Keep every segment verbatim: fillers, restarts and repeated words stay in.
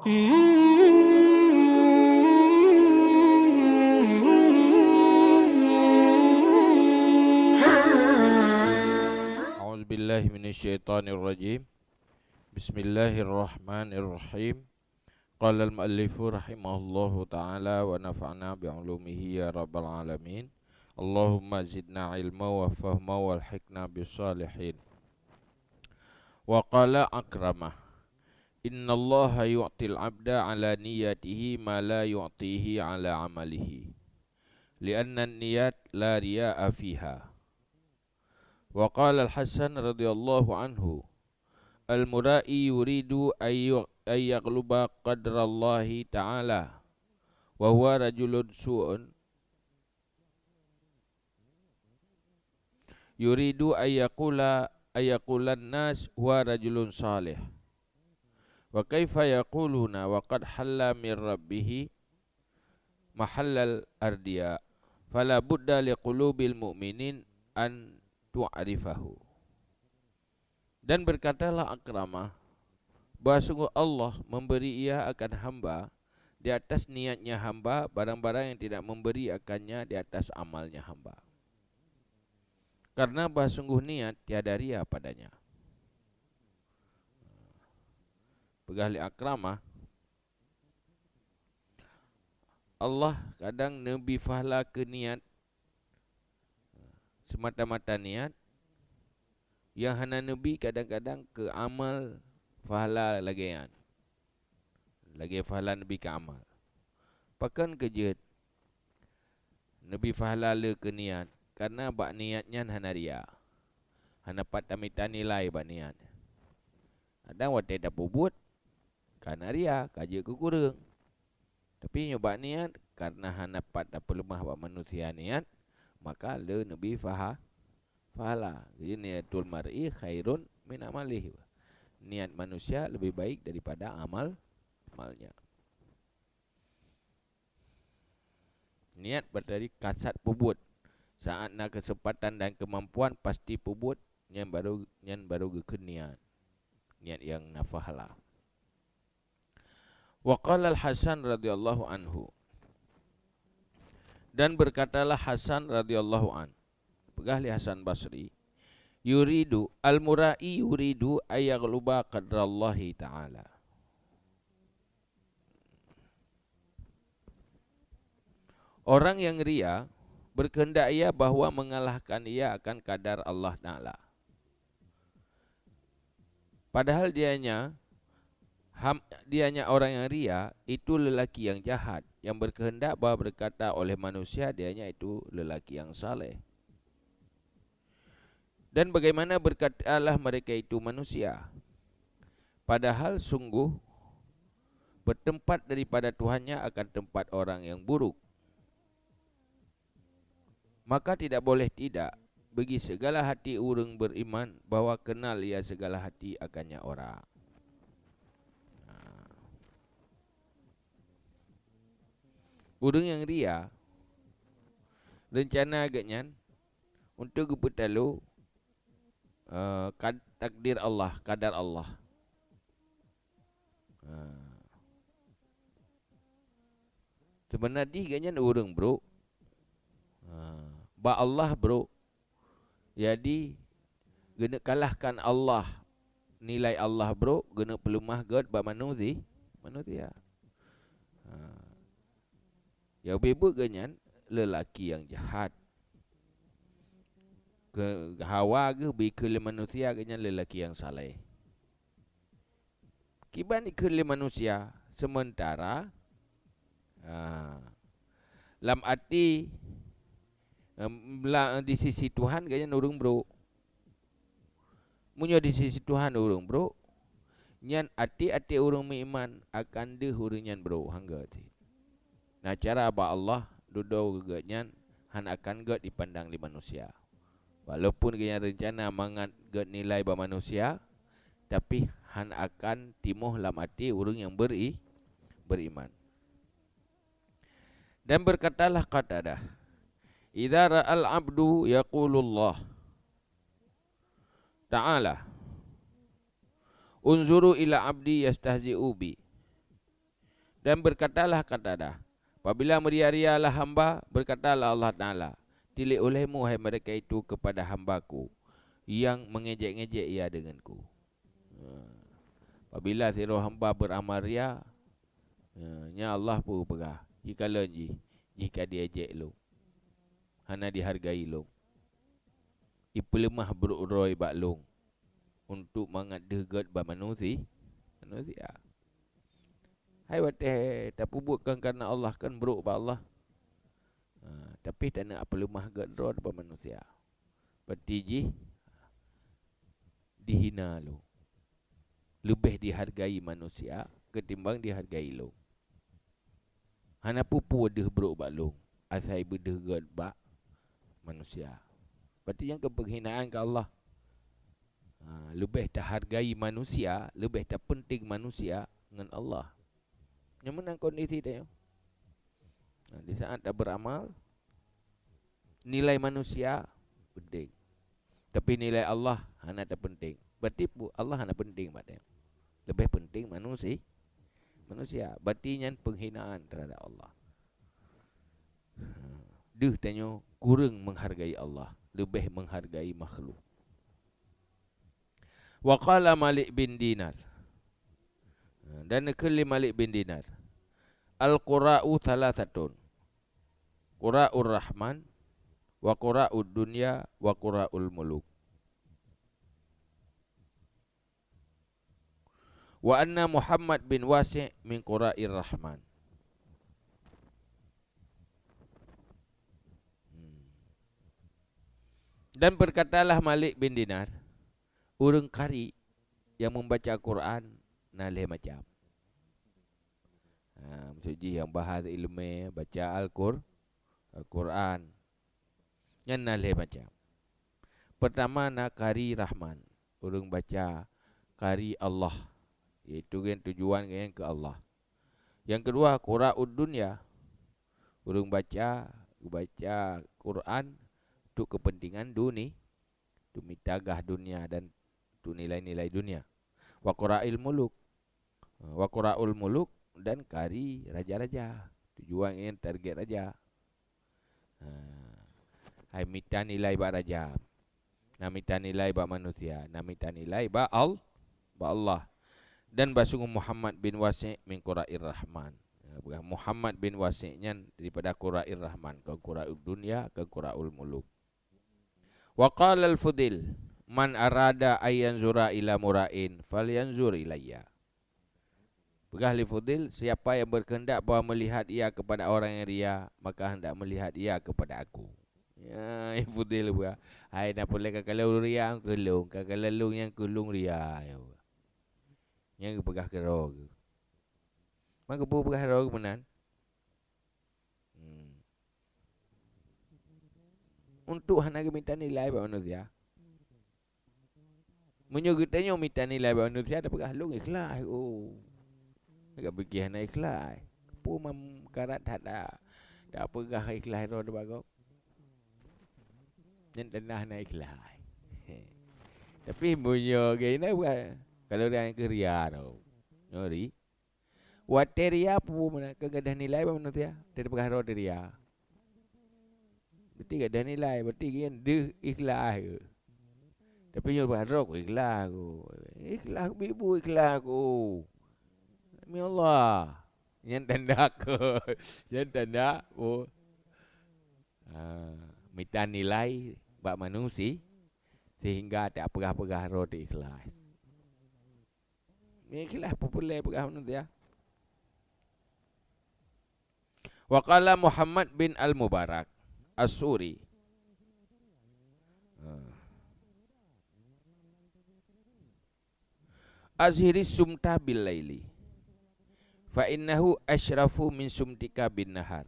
أعوذ بالله من الشيطان الرجيم. بسم الله الرحمن الرحيم. قال المؤلف رحمه الله تعالى ونفعنا بعلومه يا رب العالمين. اللهم زدنا علما وفهما والحقنا بالصالحين. وقال عكرمة: إن الله يعطي العبد على نيته ما لا يعطيه على عمله، لأن النية لا رياء فيها. وقال الحسن رضي الله عنه: المرائي يريد أن ي-، أن يغلب قدر الله تعالى، وهو رجل سوء، يريد أن يقول، أن يقول الناس هو رجل صالح. وكيف يقولون وقد حل من ربه محل الأردياء، فلا بد لقلوب المؤمنين أن تعرفه. Dan berkatalah Akramah, bahwa sungguh Allah memberi ia akan hamba di atas niatnya hamba barang-barang yang tidak memberi akannya di atas amalnya hamba. Karena bahwa sungguh niat tiada ria padanya. Peugah lé Akramah, Allah kadang neubi pahala keu niat, semata-mata niat, nyang hana neubi kadang-kadang keu amal pahala lagée nyan. Lagée pahala neubi keu amal. Pakon keu jeuet neubi pahala le keu niat? Karena bak niat nyan hana ria. Hana pat tamita nilai bak niat. Kadang watée tapeubuet, ka na ria, ka jeuet keu kureueng. Tapi nyoe bak niat, karena hana pat tapeuleumah bak manusia niat, maka le neubi paha-, pahala. Jadi, niyatul mar'i khairun min amalih. Niat manusia lebih baik daripada amal, amalnya. Niat berarti kasat peubuet. Saat na keuseumpatan dan keumampuan, pasti peubuet, nyan barô, nyan barô geukheun niat. Niat nyang na pahala. Wa qala Al-Hasan radhiyallahu anhu, dan berkatalah Hasan radhiyallahu an, peugah lé Hasan Basri, yuridu, al-mura'i yuridu ayaghluba qadrallahi ta'ala. Orang yang ria berkehendak ia bahwa mengalahkan ia akan kadar Allah Ta'ala. Padahal dianya, ham-, dianya orang yang ria itu lelaki yang jahat, yang berkehendak bahwa berkata oleh manusia dianya itu lelaki yang saleh. Dan bagaimana berkatalah mereka itu manusia? Padahal sungguh bertempat daripada Tuhannya akan tempat orang yang buruk. Maka tidak boleh tidak bagi segala hati ureuëng beriman bahwa kenal ia segala hati akannya orang. Ureuëng nyang ria, rencana geuhnyan untuk geupeutalo, eh, kad-, takdir Allah, kadar Allah. Ha. Seubeuna jih geuhnyan ureuëng brok. Ha. Bak Allah brok. Jadi, geuneuk kalahkan Allah, nilai Allah brok, geuneuk peuleumah gét bak manusi-, manusia. Ha. Nyang ubé buet geuhnyan leulaki nyang jahat. Keu hawa geuh bri keu lé manusia geuhnyan leulaki nyang saleh. Kiban ikheun lé manusia, seumeuntara, ha, lam até, em, la-, di sisi Tuhan geuhnyan ureuëng brok. Meunyoe di sisi Tuhan ureuëng brok, nyan até-até ureuëng meuiman akan deuh ureuëng nyan brok, hán gét. Na cara bak Allah, dudoe geuhnyan hán akan gét dipandang lé manusia. Walaupun geuhnyan reuncana mangat gét nilai bak manusia, tapi hán akan timoh lam até ureuëng nyang beri-, beriman. Dan berkatalah Qatadah, "Idza ra'al abdu yaqulullah Ta'ala, unzuru ila abdi yastahzi'u bi." Dan berkatalah Qatadah, "Apabila meuria-rialah hamba, berkatalah Allah Taala, 'Tilik ulihmu, hai mereka itu, kepada hamba-Ku yang mengejek-ngejek ia dengan-Ku.'" Ha. Apabila sidroe hamba beuramal ria, ha, nyan Allah peue peugah, jikalon jih, jih ka diejek Lôn, hana dihargai Lôn, ipeuleumah brôk droe bak Lôn, untuk mangat deuh gét bak manusi-, manusia. Hai watée tapeubuet kon kareuna Allah, kon brôk bak Allah. Ha, tapi taneuk peuleumah gét droe bak manusia. Berarti jih dihina Lôn. Leubeh dihargai manusia ketimbang dihargai Lôn. Hana peue-peue deuh brôk bak Lôn, asai beudeuh gét bak manusia. Berarti nyan keu penghinaan keu Allah. Ha, leubeh tahargai manusia, leubeh tapeunteng manusia ngon Allah. Nyan meunan kondisi tanyoe. Ha, di saat tabeuramal, nilai manusia penting. Tapi nilai Allah hana tapenting. Berarti pu-, Allah hana penting bak tanyoe. Leubeh penting manusi-, manusia. Berarti nyan penghinaan terhadap Allah. Deuh tanyoe kureueng menghargai Allah, leubeh menghargai makhluk. Wa qala Malik bin Dinar. Dan neukheun lé Malik bin Dinar, "Al-qurra'u thalathatun. Qurra'ur Rahman, wa qurra'ud dunya, wa qurra'ul muluk. Wa anna Muhammad bin Wasi' min qurra'ir Rahman." Hmm. Dan berkatalah Malik bin Dinar, "Ureuëng kari yang membaca Al-Quran na lhée macam." Ha, maksud jih nyang bahas ileumé baca Al-Qur-, Al-Quran. Nyan na lhée macam. Pertama na kari Rahman, ureuëng baca kari Allah, yaitu gen tujuan gen keu Allah. Yang kedua, qura'ud dunya, ureuëng baca, baca Quran untuk kepentingan duni-, untuk mita gah dunia dan untuk nilai-nilai dunia. Wa qura'il muluk, wa qura'ul muluk, dan kari raja-raja. Tujuan ingin target raja. Ha. Hai mita nilai bak raja. Na mita nilai bak manusia, na mita nilai bak Al-, bak Allah. Dan basungguh Muhammad bin Wasi' min qura'ir Rahman. Ha, Muhammad bin Wasi' nyan daripada qura'ir Rahman, kon qura'ud dunya, kon qura'ul muluk. Wa qala al-Fudil, "Man arada an yanzura ila mura'in, falyanzur ilayya." Peugah lé Fudil, "Siapa yang berkehendak bahwa melihat ia kepada orang yang ria, maka hendak melihat ia kepada aku." Ya, Fudil peugah, "Hai, na peureulée ka kalon ria keu lôn, ka kalon lôn nyang keu lôn ria." Nyang geupeugah keudroe geuh. Maka peue peugah keudroe geuh meunan? Hmm. Untuk hana geumita nilai bak manusia. Meunyoe geutanyoe mita nilai bak manusia, tapeugah lôn ikhlas, oh. Agak pikir hana ikhlas. Peue mam karat that dak, dak peugah ikhlas droe teuh bak gob. Nyan tanda hana ikhlas. Tapi meunyoe geuh na bukan, kalau ureuëng keu ria tu. Nyoe ri-, Watée ria peue meunan, keu gadah nilai bak manusia, watée tapeugah droe teuh ria. Berarti gadah nilai, berarti nyan deuh ikhlas geuh. Tapi nyoe tapeugah droe ku ikhlas ku. Ikhlas ku, bibu ikhlas ku. Demi Allah. Nyan tanda ku. Nyan tanda, oh. Ha, mita nilai bak manusia, sehingga tapeugah-peugah droe teuh ikhlas. Ikhlas populer peugah manusia. Wa qala Muhammad bin Al-Mubarak As-Suri, "Azhiri sumta bil laili, fa innahu asyrafu min sumtika bin nahar.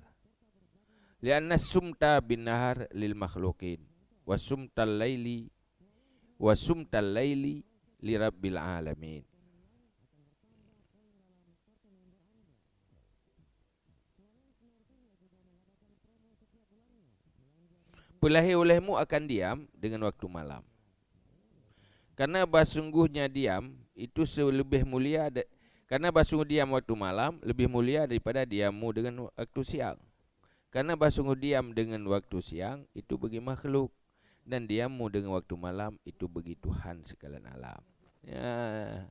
Lianna sumta bin nahar lil makhluqin, wa sumtal laili, wa sumtal laili li rabbil alamin." Peulahé ulihmu akan diam dengan waktu malam. Karena bahsungguhnya diam itu se-, leubeh mulia da-, Karena basungguh diam waktu malam lebih mulia daripada diammu dengan waktu siang. Karena basungguh diam dengan waktu siang itu bagi makhluk, dan diammu dengan waktu malam itu bagi Tuhan sekalian alam. Ya.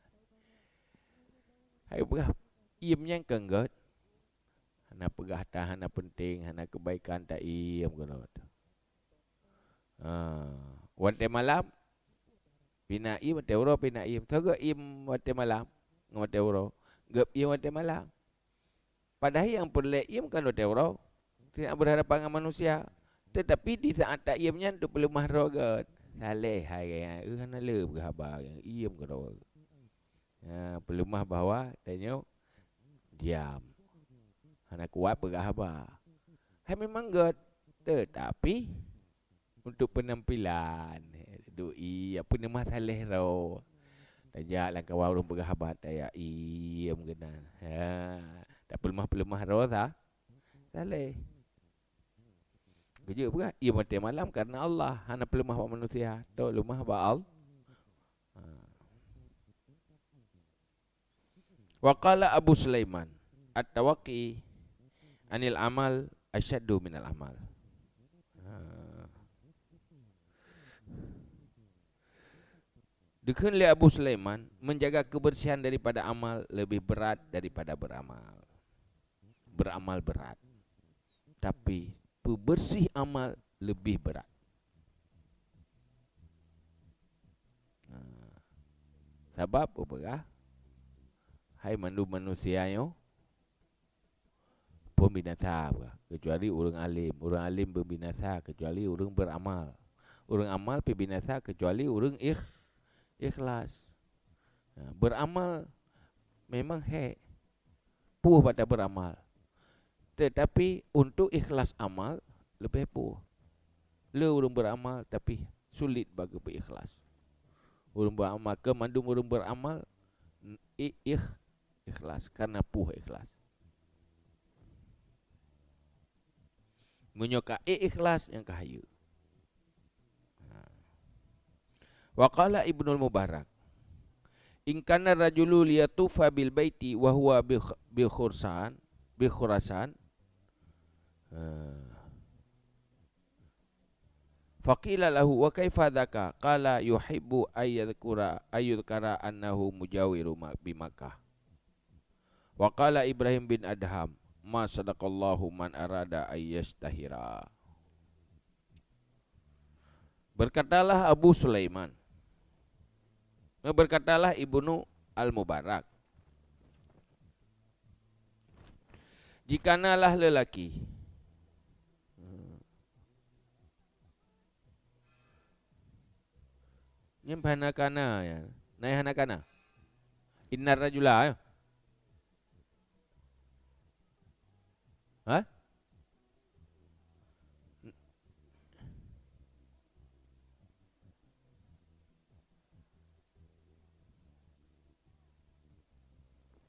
Hai peugah, iem nyan kan gét. Hana peugah tan, hana penting, hana kebaikan, taiem keudroe. Ha, watée malam, pih na iem, watée uroe pih na iem. Soe gét iem watée malam ngon watée uroe? Gét iem watée malam. Padahai nyang peureulée iem kan watée uroe, tidak berhadapan dengan manusia. Tetapi di saat taiem nyan, untuk peuleumah droe gét. Saleh hai gaya, eh, hana le peugah haba, iem keudroe. Ha, peuleumah bahwa tanyoe diam. Hana kuat peugah haba. Hai memang gét, tetapi untuk penampilan, doi, apa nama, saleh droe. Tajak lam kawan ureuëng peugah haba, tajak iem keunan. Ha, tapeuleumah-peuleumah droe sa, saleh. Keujeuet peugah, iem watée malam karena Allah, hana peuleumah bak manusia, teuleumah bak Allah. Ha. Wa qala Abu Sulaiman, "At-tawaqqi anil amal asyaddu minal amal." Ha. Dikheun lé Abu Sulaiman, menjaga kebersihan daripada amal lebih berat daripada beramal. Beramal berat, tapi peubeurséh amal leubeh brat. Nah, sabab peue peugah, hai mandum manusia nyoe pun binasa, peugah, kecuali ureuëng alim. Ureuëng alim pun binasa kecuali ureuëng beramal. Ureuëng amal pih binasa kecuali ureuëng ikh-, ikhlas. Nah, beramal memang hék, puih bak taberamal. Tetapi untuk ikhlas amal leubeh puih. Le ureuëng beramal tapi sulit bagi beu ikhlas. Ureuëng beramal, keu mandum ureuëng beramal, i-, ikh-, ikhlas, karena puih ikhlas. Meunyoe ka ék ikhlas, nyang ka hayeue. Ha. Wa qala Ibnul Mubarak, "In kana rajulu liyatufa bil baiti wa huwa bi kh-, bi khursan, bi Khurasan." Ha. Faqila lahu, "Wa kaifa dzaka?" Qala, "Yuhibbu ayyadhkura, ayyudhkara annahu mujawiru ma-, bi Makkah." Wa qala Ibrahim bin Adham, "Ma sadaqallahu man arada ayyastahira." Berkatalah Abu Sulaiman, eh, berkatalah Ibnu Al-Mubarak, "Jikanalah lelaki." Nyan hana kana, ya. Nyan hana kana. Innar rajula, ya. Ha?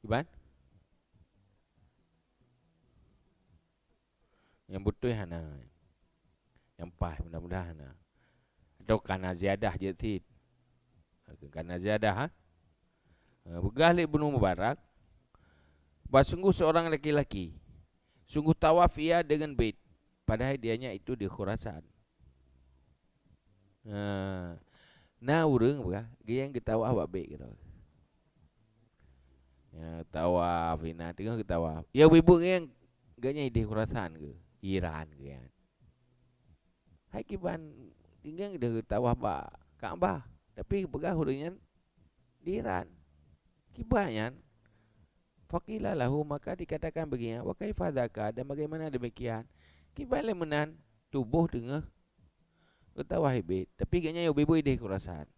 Iban? Nyang beutôi hana. Nyang paih mudah-mudahan hana. Atau kana ziyadah jeuet cit. Kana ziyadah, ha? Ha, peugah lé Ibnu Mubarak, "Bah sungguh seorang laki-laki, sungguh tawaf ia dengan bait, padahai dianya itu di Khurasan." Ha, na ureuëng peugah, geuh nyang geutawaf bak bait keudroe. Ya, tawaf, ina teungoh geutawaf. Ya, bubuk ngieng, geuh nyan idéh Khurasan keuh, Iran keuh nyan. Hai kiban, ngieng deuh geutawaf bak Ka'bah, tapi peugah ureuëng nyan di Iran. Kiban nyan, faqila lahu, maka dikatakan bagi nyan, "Wa kaifa dzaka?" Dan bagaimana demikian? Kiban lé meunan, tuboh teungoh geutawaf bait, tapi geuh nyan yôh bubuk idéh Khurasan.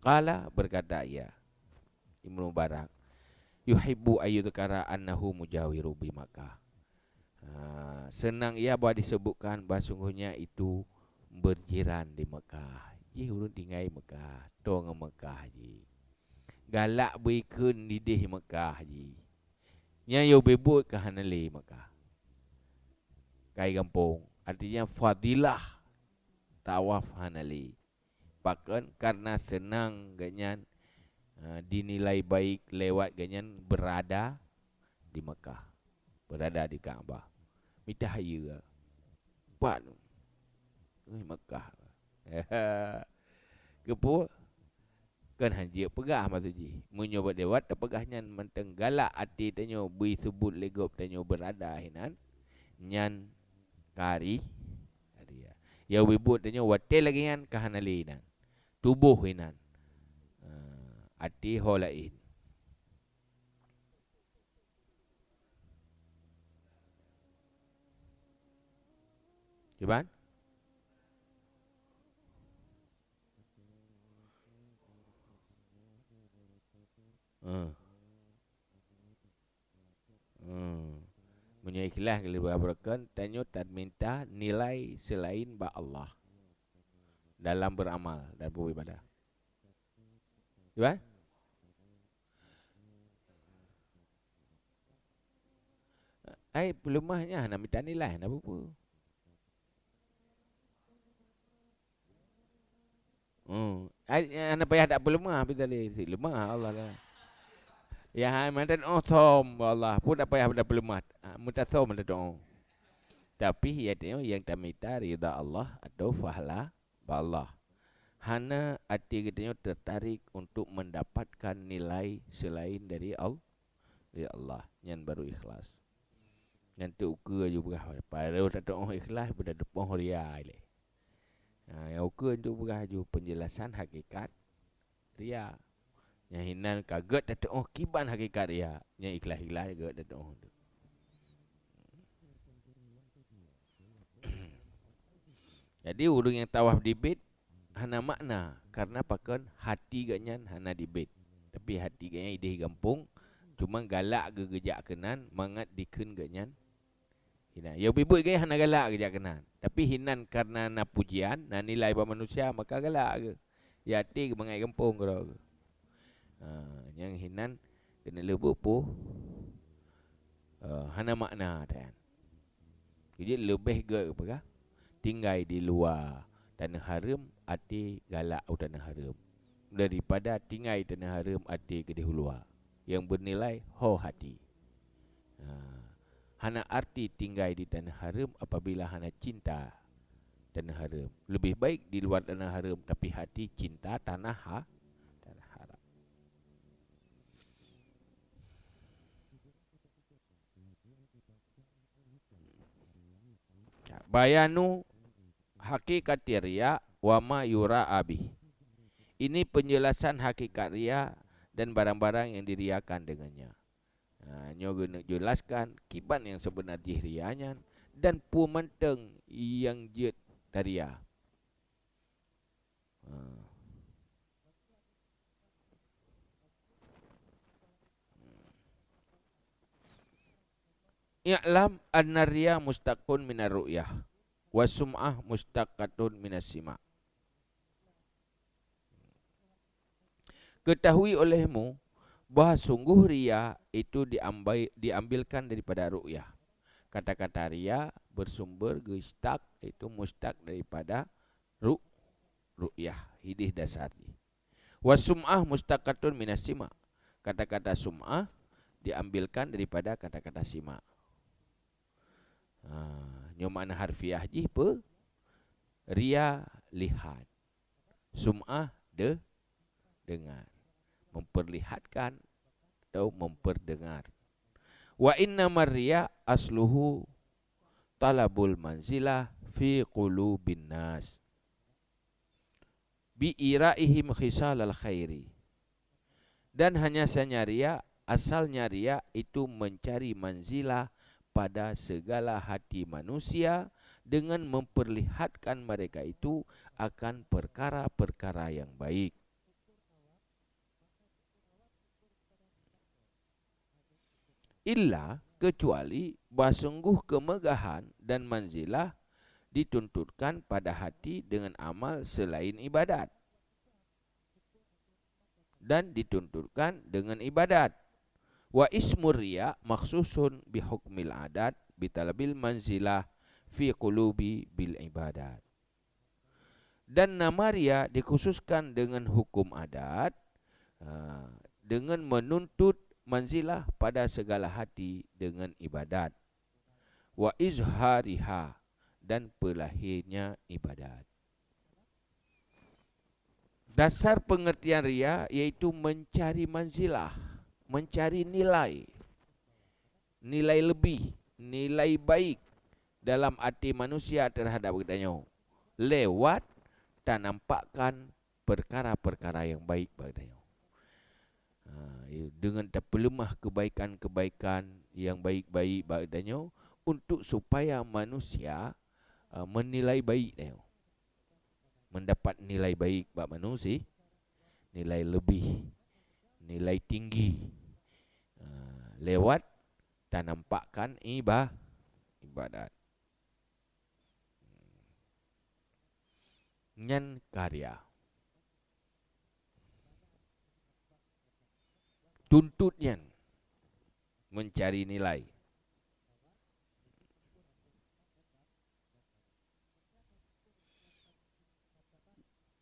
Qala, berkata ia, Ibnu Mubarak, "Yuhibbu ayyudhkara annahu mujawiru bi Makkah." Ha, seunang ia bah disebutkan bah sungguhnya itu berjiran di Mekah. Jih ureuëng tinggai Mekah, toe ngon Mekah jih. Galak beuikheun idéh Mekah jih. Nyan yôh bubuk ka hana lé Mekah. Kai gampông, artinya fadilah tawaf hana lé. Pakon? Karena seunang geuh nyan, ha, dinilai baik lewat gobnyan berada di Mekah, berada di Ka'bah. Mita hayeue. Pat. Eh, Mekah. Keupeue? Kan hanjeuet peugah maksud jih. Meunyoe bak lewat tapeugah nyan mantong galak até tanyoe beuseubut lé gob tanyoe berada hinan, nyan kari, kari ya. Ya ubit tanyoe watée lagée nyan ka hana lé inan. Tuboh inan. Ah, até ho laén. Kiban? Hmm. Hmm. Meunyoe ikhlas keu lheueh beureukan, tanyoe taminta nilai seulaén bak Allah dalam beuramal dan beribadah. Kiban? Ai, peuleumah nyan hana mita nilai, hana peue-peue. Hmm. Ai, hana payah tapeuleumah, tapi tadi si leumah Allah lah. Ya, hai, mantong oh thom Allah. Pun tak payah pada peuleumah. Ah, meutasawuf mantong oh. Tapi, ya, tengok yang tamita ridha Allah atau fahla bak Allah. Hana até geutanyoe tertarik untuk mendapatkan nilai selain dari Al-, dari Allah. Nyan baru ikhlas. Nyan teuh ukeue aju beurah. Padahai tatu'oh ikhlas, beuda teupoh ria ilée. Ha, nyang ukeue teuh beurah aju penjelasan hakikat ria. Nyang hinan ka gét tatu'oh kiban hakikat ria. Nyang ikhlas-ikhlas gét tatu'oh tu. Jadi, ureuëng nyang tawaf di Bait hana makna, karena pakon hati gobnyan hana di Bait. Tapi hati gobnyan ideh gampông, cuma galak geu-, geujak keunan mangat dikheun gobnyan hinan. Ya ubit gobnyan hana galak geujak keunan. Tapi hinan karena na pujian, na nilai bak manusia, maka galak geu. Ya até geu mangat gampông keudroe geu. Ha, nyang hinan keuneuk leubeue poh, eh, hana makna tan. Jadi leubeh gét peugah, tinggai di luwa taneuh hareuem até galak u taneuh hareuem, daripada tinggai taneuh hareuem até keudeh u luwa, nyang beunilai ho hati. Ha, hana arti tinggai di taneuh hareuem apabila hana cinta taneuh hareuem. Leubeh baik di luwa taneuh hareuem, tapi hati cinta tanah ha-, tanah haram. Bayanu hakikati riya wa ma yura'a bih. Ini penjelasan hakikat ria dan barang-barang yang diriakan dengannya. Ha, nyoe geuneuk jelaskan kiban nyang seubeuna jih ria nyan dan peue mantong nyang jeuet taria. Ha. I'lam anna riya mustaqun minar ru'yah, wa sum'ah mustaqatun minas sima'. Ketahui olehmu bahwa sungguh ria itu diambai-, diambilkan daripada ru'yah. Kata-kata ria bersumber geustaq, itu mustaq daripada ru-, ru'yah, hidih dasar jih. Wa sum'ah mustaqatun minas sima'. Kata-kata sum'ah diambilkan daripada kata-kata sima'. Ha, nyoe makna harfiah jih peue? Ria lihat. Sum'ah de-, dengar. Memperlihatkan atau memperdengar. Wa innamar riya asluhu talabul manzilah fi qulubin nas. Bi iraihim khisalal khairi. Dan hanya saja ria, asalnya ria itu mencari manzilah pada segala hati manusia dengan memperlihatkan mereka itu akan perkara-perkara yang baik. Illa, kecuali, bahwa sungguh kemegahan dan manzilah dituntutkan pada hati dengan amal selain ibadat. Dan dituntutkan dengan ibadat. Wa ismur riya makhsusun bihukmil adat bitalabil manzilah fi qulubi bil ibadat. Dan nama ria dikhususkan dengan hukum adat, Ha, dengan menuntut manzilah pada segala hati dengan ibadat. Wa izhariha, dan peulahirnya ibadat. Dasar pengertian ria yaitu mencari manzilah, mencari nilai, nilai lebih, nilai baik dalam até manusia terhadap geutanyoe lewat tanampakkan perkara-perkara yang baik bak geutanyoe. Ha, deungon tapeuleumah kebaikan-kebaikan yang baik-baik bak geutanyoe untuk supaya manusia, ha, menilai baik tanyoe. Mendapat nilai baik bak manusia, nilai lebih, nilai tinggi, ha, lewat tanampakkan iba-, ibadat. Nyan ka ria. Tuntut nyan mencari nilai.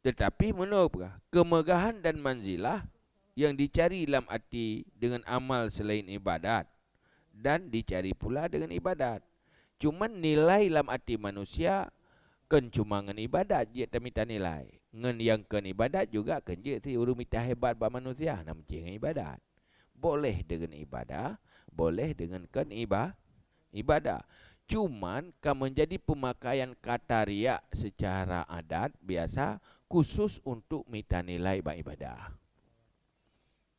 Tetapi meunoe peugah, kemegahan dan manzilah yang dicari lam até dengan amal selain ibadat, dan dicari pula dengan ibadat. Cuman nilai lam até manusia kon cuma ngon ibadat jeuet tamita nilai. Ngon nyang kon ibadat juga kon jeuet si ureuëng mita hebat bak manusia, hana meucih ngon ibadat. Boleh deungon ibadah, boleh deungon kon iba-, ibadah. Cuman ka menjadi pemakaian kata riak secara adat biasa khusus untuk mita nilai bak ibadah.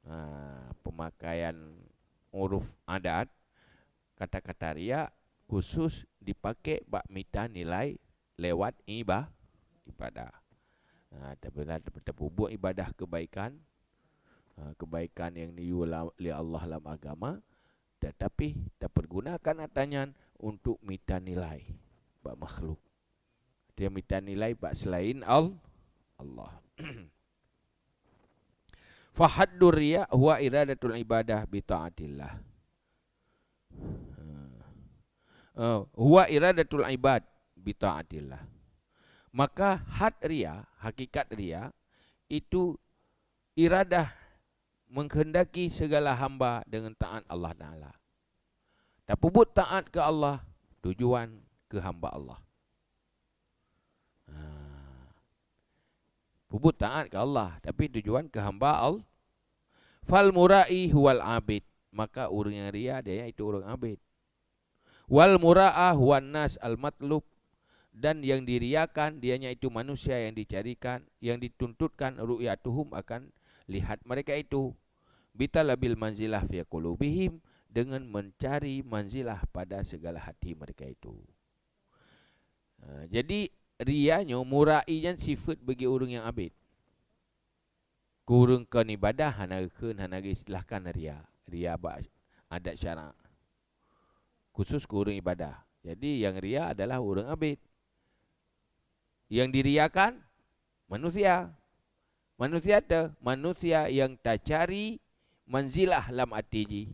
Ha, pemakaian uruf adat, kata-kata riak khusus dipakai bak mita nilai lewat iba-, ibadah. Ha, tapi lah teupeubeuet ibadah kebaikan, ha, kebaikan yang diyue la-, lé Allah lam agama, tetapi tapergunakan atra nyan untuk mita nilai bak makhluk. Dia mita nilai bak selain Al-, Allah. Fahaddur riya huwa iradatul ibadah bi taatillah. Eh, huwa iradatul ibad bi taatillah. Maka had ria, hakikat ria, itu iradah menghendaki segala hamba dengan taat Allah Taala. Tapeubuet taat keu Allah, tujuan keu hamba Allah. Ha. Peubuet taat keu Allah, tapi tujuan keu hamba Allah. Fal murai huwal abid, maka ureuëng nyang ria dia itu ureuëng abid. Wal muraa huwan nas al matlub, dan yang diriakan dianya itu manusia yang dicarikan, yang dituntutkan ru'yatuhum akan lihat mereka itu. Bitalabil manzilah fi qulubihim, dengan mencari manzilah pada segala hati mereka itu. Ha, jadi ria nyoe murai nyan sifeuet bagi ureuëng nyang abid. Keu ureuëng kon ibadah hana geukheun, hana geuistilahkan ria. Ria bak adat syarak. Khusus keu ureuëng ibadah. Jadi nyang ria adalah ureuëng abid. Nyang diriakan manusia. Manusia teuh, manusia nyang tacari manzilah lam até jih.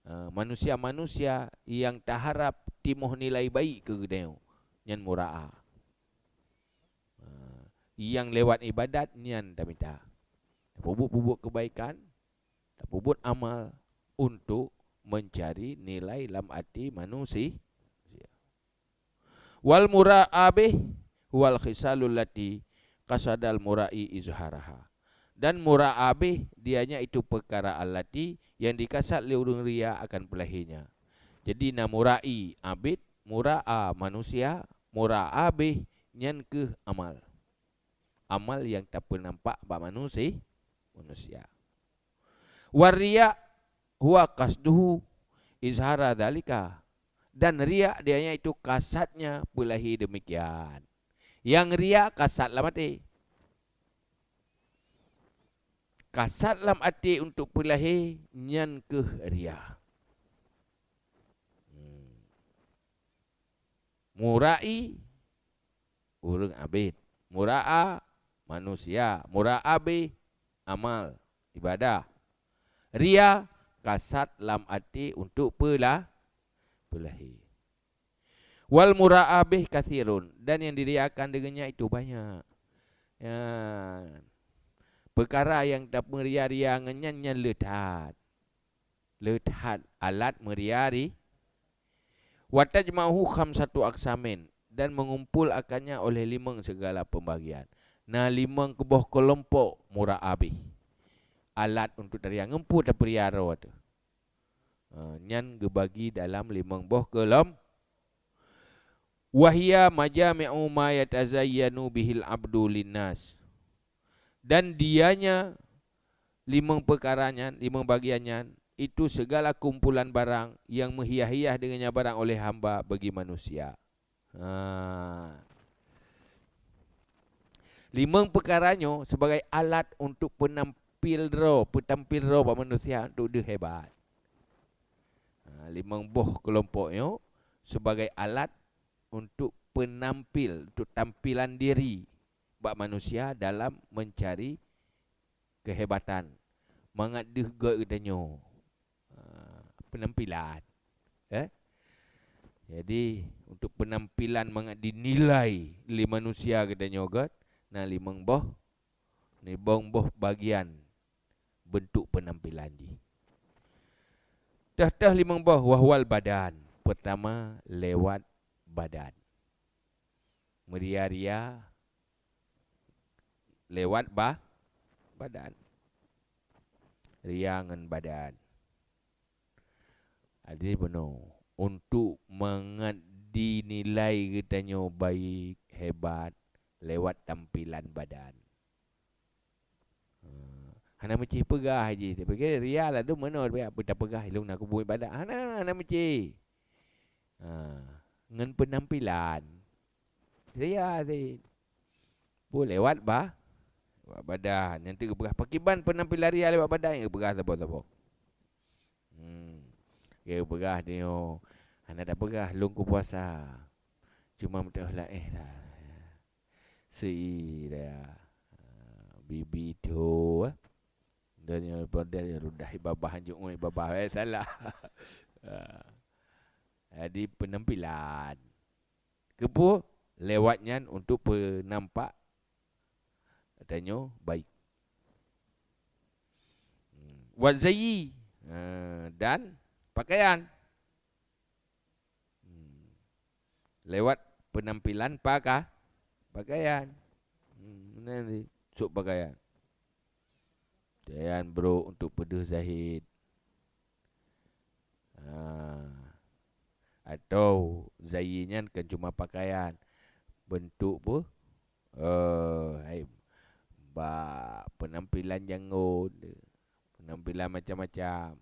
Ha, manusia-manusia nyang taharab timoh nilai baik keu geutanyoe, nyan muraa. Ha, nyang lewat ibadat nyan tamita. Tapeubuet-peubuet kebaikan, tapeubuet amal untuk mencari nilai lam até manusia. Wal muraa bih huwal khisalul lati qasadal murai izharaha. Dan muraa bih dianya itu peukara allati yang dikasat lé ureuëng ria akan peulahé nya. Jadi na murai abid, muraa manusia, muraa bih nyan keuh amal. Amal yang tapeunampak bak manusia, manusia. War riya huwa qasduhu izhara dzalika. Dan riya dianya itu kasatnya peulahé demikian. Nyang ria kasat lam até. Kasat lam até untuk peulahé nyan keuh ria. Hmm. Murai ureuëng abid. Muraa manusia. Muraa bih amal, ibadah. Ria kasat lam até untuk peulah-, peulahé. Wal muraa bih katsirun, dan yang diriakan dengannya itu banyak. Ya. Peukara nyang tameuria-ria ngon nyan, nyan le that. Le that alat meuria-ri. Wa tajma'uhu khamsatu aqsamin, dan mengumpul akannya oleh limong segala pembagian. Na limong keuboh keulompok mura'abih. Alat untuk teuria, ngon peue tapeuria droe teuh. Ha, nyan geubagi dalam limong boh keulom-, "Wa hiya majami'u ma yatazayyanu bihil abdu linnas." Dan dianya limong peukara nyan, limong bagian nyan, itu segala kumpulan barang yang meuhiah-hiah dengan barang oleh hamba bagi manusia. Ha. Limong peukara nyoe sebagai alat untuk peunampil droe, peutampil droe bak manusia untuk deuh hebat. Ha, limong boh keulompok nyoe sebagai alat untuk peunampil, untuk tampilan diri bak manusia dalam mencari kehebatan mangat deuh göt geutanyoe. Ha, peunampilan. Eh? Jadi, untuk peunampilan mangat dinilai lé manusia geutanyoe göt, na limong boh, limong boh bagian bentuk peunampilan jih. Teuh-teuh limong boh, wa huwal badan. Pertama, lewat badan. Meuria-ria lewat ba-, badan. Ria ngon badan. Jadi bunoe, untuk mangat dinilai geutanyoe baik, hebat, lewat tampilan badan. Ha, hana meucih peugah jih, tapi ria ladôm meunoe, tapi peue tapeugah, ilôn na kubu ibadat. Hana, hana meucih. Ha, ngon peunampilan. Ria cit. Peue lewat ba-, lewat badan. Nyan teuh geupeugah, pakriban peunampilan ria lewat badan, geupeugah saboh-saboh. Hmm. Geupeugah nyoe, hana tapeugah lôn kupuasa. Cuma meuteulahé lah. Sira. Bibi tho, eh. Dan nyoe model rudah babah, anjuk ngon babah, eh, salah. Ha. Jadi, peunampilan. Keupeue? Lewat nyan untuk peunampak tanyoe baik. Hmm. Wa zayyi, ha, dan pakaian. Hmm. Lewat peunampilan paka-, pakaian. Hmm, meunan cit, sôk pakaian. Pakaian brôk untuk peudeuh zahid. Ha. Atau zayyi nyan kon cuma pakaian. Bentuk peue? Eh, hai, bak peunampilan jangôt, peunampilan macam-macam.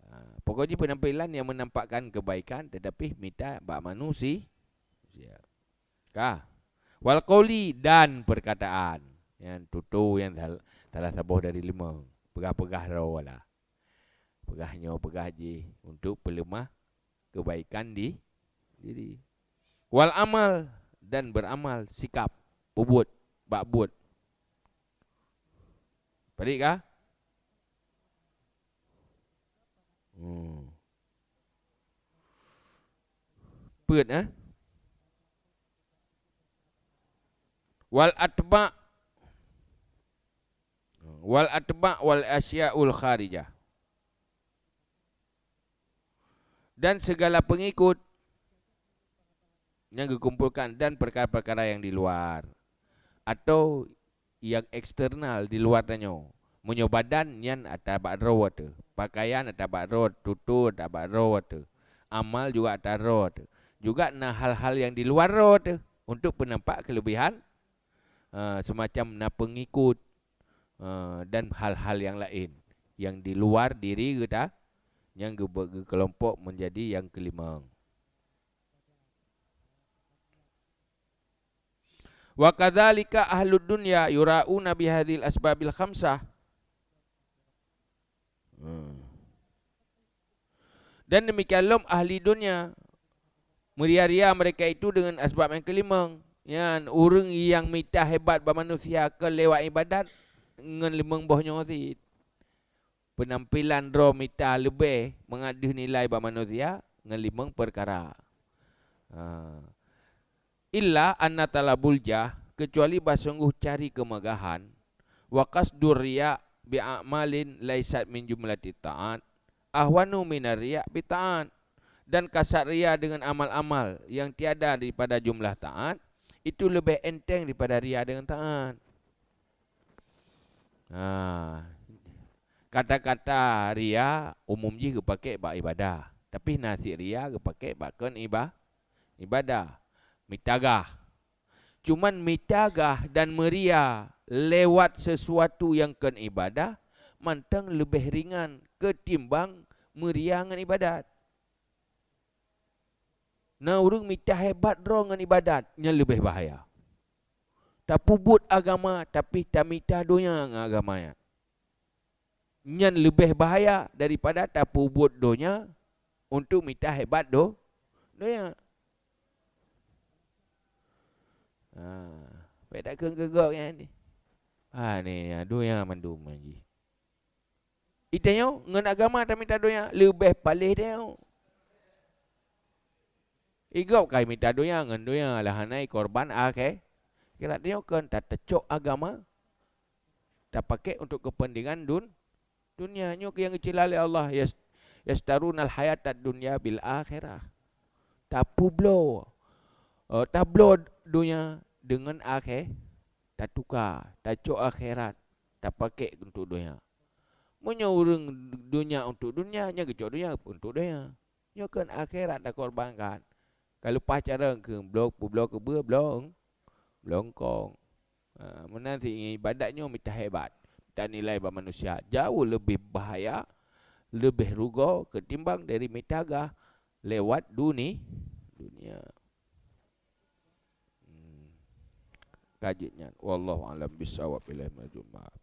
Ha, pokok jih peunampilan nyang meunampakkan keubaikan, teutapi mita bak manusi-, manusia. Ka. Wal qauli, dan perkataan. Nyan tutoe nyan sal-, salah saboh dari limong. Peugah-peugah droe lah. Peugah nyoe, peugah jih untuk peuleumah keubaikan di diri. Wal amal, dan beramal, sikap, peubuet, bak buet. Padit ka? Hmm. Peuet, eh? Wal atba', wal atba' wal asyaul kharijah. Dan segala pengikut nyang geukumpolkan dan perkara-perkara nyang di luar atau nyang eksternal di luar tanyoe. Meunyoe badan nyan ata bak droe teuh, pakaian ata bak droe, tutoe ata bak droe teuh, amal juga ata droe teuh. Juga na hal-hal nyang di luar droe teuh untuk peunampak keulebihan, eh, semacam na pengikut, eh, dan hal-hal nyang laén nyang di luar diri geuta, nyang geube-, geukelompok menjadi nyang keulimong. Wa kadzalika ahlud dunya yura'una bihadzihil asbabil khamsah. Hmm. Dan demikian lom ahli dunia, meuria-ria mereka itu dengan asbab nyang keulimong. Nyan, ureuëng nyang mita hebat bak manusia keu lewat ibadat ngon limong boh nyoe cit. Peunampilan droe mita leubeh mangat deuh nilai bak manusia ngon limong peukara. Ha. Illa anna talabul jah, keucuali bah sunggoh cari keumagahan, Wa qasdur riya bi a'malin laisat min jumlati ta'at ahwanu minar riya bi ta'at. Dan kasat ria dengan amal-amal yang tiada daripada jumlah taat, itu lebih enteng daripada ria dengan taat. Ha. Kata-kata ria umum jih geupakék bak ibadah, tapi na cit ria geupakék bak kon iba-, ibadah. Mita gah. Cuman mita gah dan meuria lewat sesuatu nyang kon ibadah mantong leubeh ringan ketimbang meuria ngon ibadat. Na ureuëng mita hebat droe ngon ibadat, nyan leubeh bahaya. Tapeubuet agama, tapi tamita donya ngon agama nyan. Nyan leubeh bahaya daripada tapeubuet donya untuk mita hebat do-, donya. Ha, bèk takheun keu gob nyan. Ha, ni, donya mandum jih. Itanyoe ngon agama tamita donya, leubeh paléh tanyoe. Igob kai mita donya ngon donya, lah hana ikorban akhé-, akhirat. Tanyoe kon tateucok agama, tapakék untuk keupeuntengan dun-, donya. Nyoe keuh nyang geucila lé Allah, yas-, "Yastarunal hayatad dunya bil akhirah." Tapeubloe, eh, tabloe donya deungon akhé-, tatuka, tacok akhirat, tapakék untuk donya. Meunyoe ureuëng donya untuk donya, nyan geucok donya untuk donya. Nyoe kon akhirat takorbankan. Ka leupah carông keu bloe, peubloe keubeue, bloe, bloe eungkong. Ha, meunan cit ibadat nyoe mita hebat, mita nilai bak manusia. Jauh leubeh bahaya, leubeh rugoe ketimbang dari mita gah lewat duni-, dunia. Hmm. Ka jeuet nyan. Wallahu a'lam bissawab. Ilaihi marji'ul ma'ab.